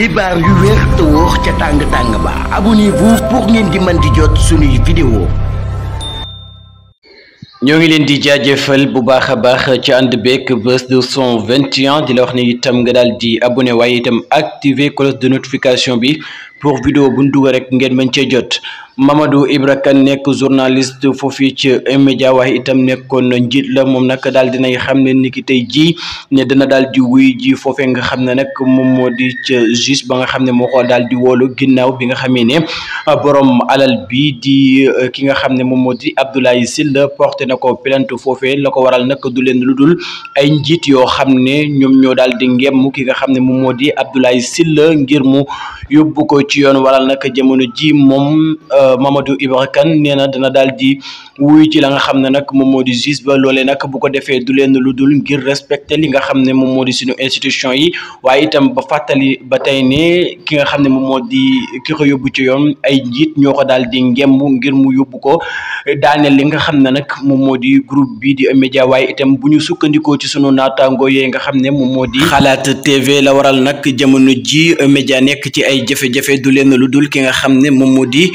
xibaar yu wér te wóor ca tàng ba abonnez-vous pour ngeen di mën di jot suñuy vidéo. ñoo ngi leen di jaajëfal bu baax a baax ci ànd beeg Buzz 221 di la wax ne itam nga daal di abonné waaye itam activer cloche de notification bi pour vidéo bu ñu dugal rek ngeen mën cee jot. Mamadou Ibra Kane nekk journaliste foofii ci média waaye itam nekkoon njiit la moom nag daal dinay xam ne ni ki tey jii ne dana daal di wuy ji foofee nga xam ne nag moom moo di ca juge ba nga xam ne moo ko daal di woolu ginnaaw bi nga xamee ne borom alal bi di ki nga xam ne moom moo di Abdoulaye Sylla porté na ko plainte foofee la ko waral nag du leen lu dul ay njiit yoo xam ne ñoom ñoo daal di ngemm ki nga xam ne moom moo di Abdoulaye Sylla ngir mu yóbbu ko ci yoon waral nag jamono ji moom Mamadou Ibra Kane nee na dana daal di wuy ci la nga xam ne nag moom moo di juge ba loolee nag bu ko defee du leen lu dul ngir respecter li nga xam ne moom moo di suñu institution yi waaye itam ba fàttali ba tey ne ki nga xam ne moom moo di ki ko yóbbu ci yoon ay njiit ñoo ko daal di ngemb ngir mu yóbbu ko daaneel li nga xam ne nag moom moo di groupe bi di média waaye itam bu ñu sukkandikoo ci sunu naataango yooyu nga xam ne moom moo di xalaat TV la waral nag jamono ji média nekk ci ay jafe-jafe du leen lu dul ki nga xam ne moom moo di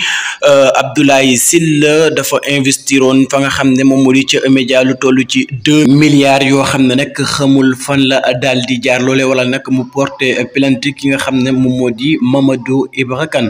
Abdoulaye Sylla dafa investiroon fa nga xam ne moom moo di ca média lu toll ci 2 milliards yoo xam ne nag xamul fan la daal di jaar loole wala nag mu porté plainte ki nga xam ne moom moo di Mamadou Ibra Kane